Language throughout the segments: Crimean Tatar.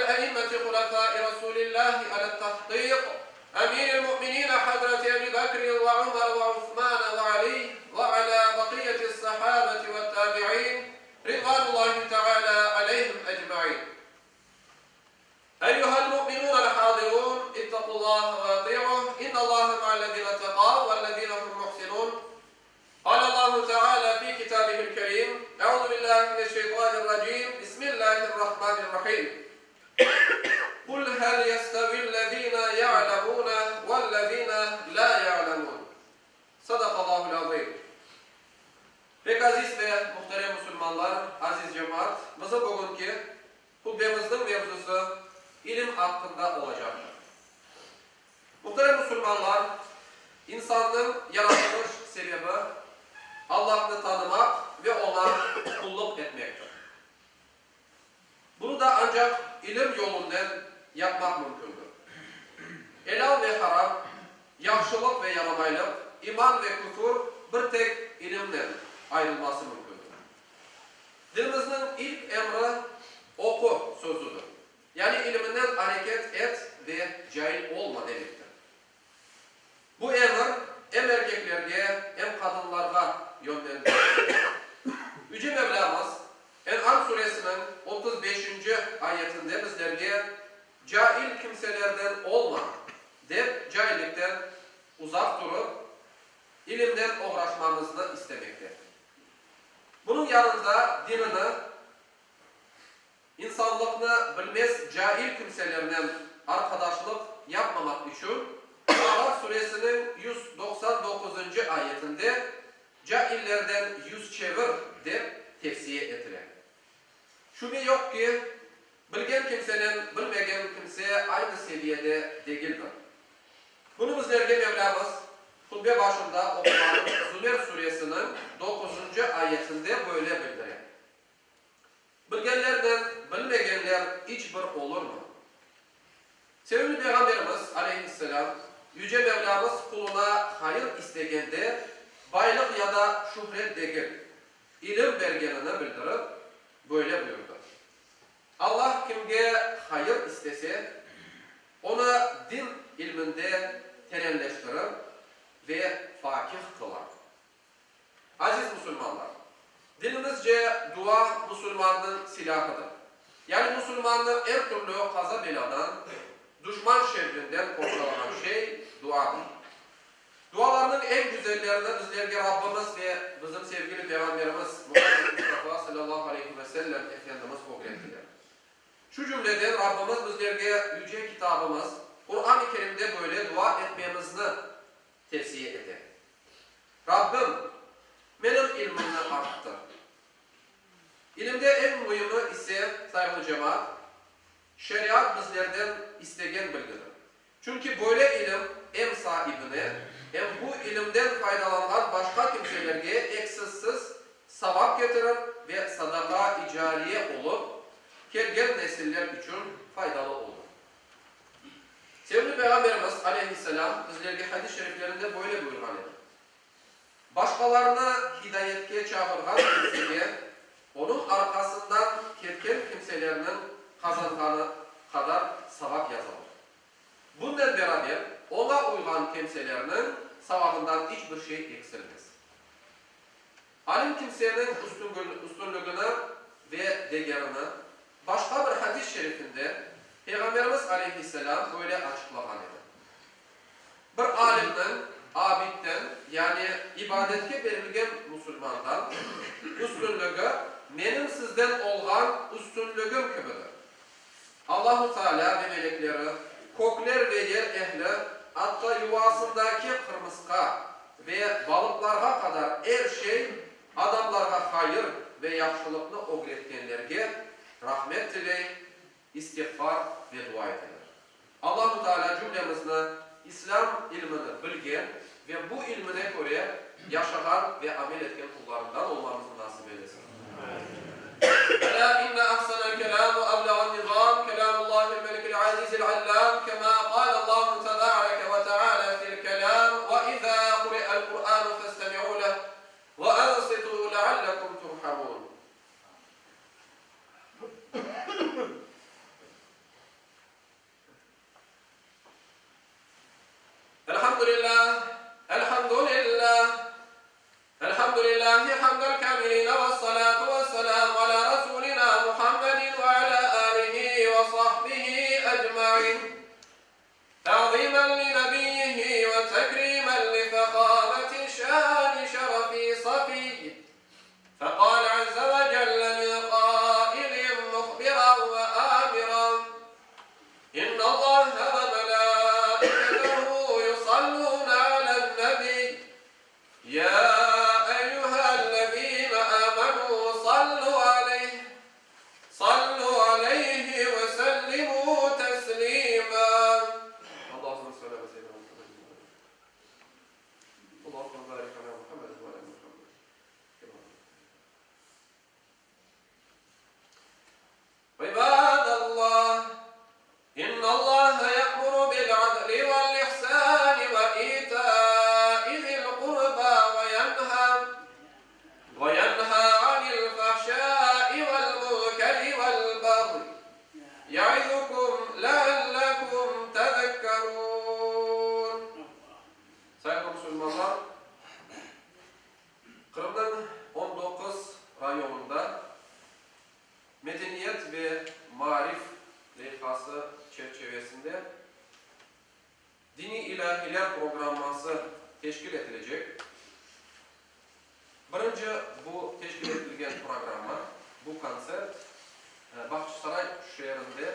الأئمة خلفاء رسول الله على التحقيق أمير المؤمنين حضرة أبي بكر وعمر وعثمان وعلي وعلى بقية الصحابة والتابعين رضوان الله تعالى عليهم أجمعين أيها المؤمنون الحاضرون اتقوا الله وأطيعوه إن الله مع الذين اتقوا والذين هم محسنون قال الله تعالى في كتابه الكريم أعوذ بالله من الشيطان الرجيم بسم الله الرحمن الرحيم قل هل يستوي الذين يعلمون والذين لا يعلمون صدق الله العظيم Pek aziz ve muhterem musulmanlar, aziz cemaat, bizim bugünki hutbemizniñ mevzusı ilim aqqında olacaqtır. Muhterem musulmanlar, insannıñ yaratılış sebebi Allahnı tanımaq ve oña qullıq etmektir. Bunı da ancaq ilim yolunen yapmaq mümkündir. Elâl ve haram, yahşılıq ve yaramaylıq, iman ve küfür bir tek ilimnen ayırılması mümkündir. Dinimizniñ ilk emri oqu sözüdir. Yani iliminen areket et ve cail olma demektir. Bu emir em erkeklerge, em qadınlarğa yönlendirildi. Yüce Mevlâmız En'am suresiniñ 35-nci ayetinde bizlerge Cail kimselerden olma, dep caillikten uzaq turıp, ilimnen oğraşmamıznı istemekte. Bunıñ yanında dinini, İnsanlıqnı bilmez cail kimselernen arqadaşlıq yapmamaq içün Araf suresiniñ 199-ncı ayetinde caillerden yüz çevir dep tevsiye etile. Şübe yoq ki, bilgen kimsenen bilmegen kimse aynı seviyede degildir. Bunı bizlerge Mevlâmız hutbe başında oquğanım Zümer suresiniñ doquzıncı ayetinde böyle bildire. Bilgenlernen bilmegenler iç bir olurmı? Sevimli Peyğamberimiz, aleyhisselâm, Yüce Mevlâmız quluna hayır istegende baylıq ya da şühret degil, ilim bergenini bildirip, böyle buyurdı, Allah kimge hayır istese, onı din ilminde terenleştirir ve fakih qılar. Aziz musulmanlar! Dinimizce dua musulmannıñ silâhıdır. Yani musulmannı er türlü qaza-belâdan, duşman şerrinden qorçalağan şey duadır. Dualarnıñ eñ güzellerini bizlerge Rabbimiz ve bizim sevgili Peyğamberimiz Muhammed Mustafa salâllahu aleyhi ve sellem Efendimiz ögrettiler. Şu cümleden Rabbimiz bizlerge Yüce Kitabımız Quran-ı Kerimde böyle dua etmemizni tevsiye ete. Rabbim, menim ilmimni arttır. İlimde eñ müimi ise, sayğılı cemaat, şeriat bizlerden istegen bilgidir. Çünki böyle ilim em saibine, em bu ilimden faydalanğan başqa kimselerge eksizsiz savap ketirir ve sadaqa-i cariye olıp, kelgen nesiller içün faydalı olur. Sevimli Peyğamberimiz, aleyhisselâm, bizlerge hadis-i şeriflerinde böyle buyurğan edi, Başqalarnı hidayetke çağırğan kimsege onıñ arqasından ketken kimselerniñ qazanğanı qadar savap yazılır. Bunnen beraber, oña uyğan kimselerniñ savabından iç bir şey eksilmez. Alim kimseniñ üstünligini ve degerini başqa bir hadis-i şerifinde Peyğamberimiz aleyhisselâm böyle açıqlağan edi, Bir alimniñ abidden, yani ibadetke berilgen musulmandan üstünligi menim sizden olğan üstünligim kibidir. Allahu Tealâ ve melekleri, kökler ve yer ehli, atta yuvasındaki qırmısqa ve balıqlarğa qadar er şey adamlarğa hayır ve yahşılıqnı ögretkenlerge rahmet tiley, istiğfar ve dua eteler. Allahu Tealâ cümlemizni İslâm ilmini bilgen ve bu ilmine köre yaşağan ve amel etken qullarından olmamıznı nasip eylesin. Elâ inne ahsenel kelâm ve ebleğen nizâm kelâmullâhil melikil azîzil allâm kemâ kâlellâhu tebâreke ve teâlâ fil kelâm ve izâ kuri'el Kur'ânu festemi'û leh ve ansitû leallekum turhamûn. Birinci bu teşkil etilgen programma, bu kontsert Bağçasaray şeerinde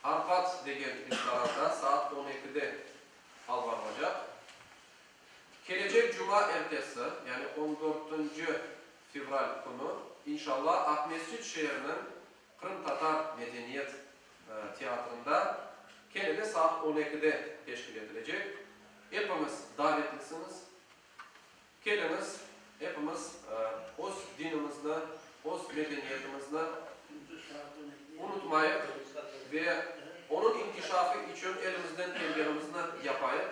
Arbat degen restoranda saat on ekide al barılacaq. Kelecek cuma ertesi, yani on dörtünci fevral künü, inşalla, Aqmescit şeeriniñ Qırımtatar medeniyet teatrında kene de saat on ekide teşkil etilecek. Epiñiz davetlisiñiz. Keliñiz, epimiz öz dinimizni, öz medeniyetimizni unutmayıq ve onıñ inkişafı içün elimizden kelgenimizni yapayıq.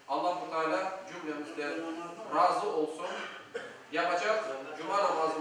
Allahu Teala cümlemizden razı olsun. Yapacaq cuma namazımız.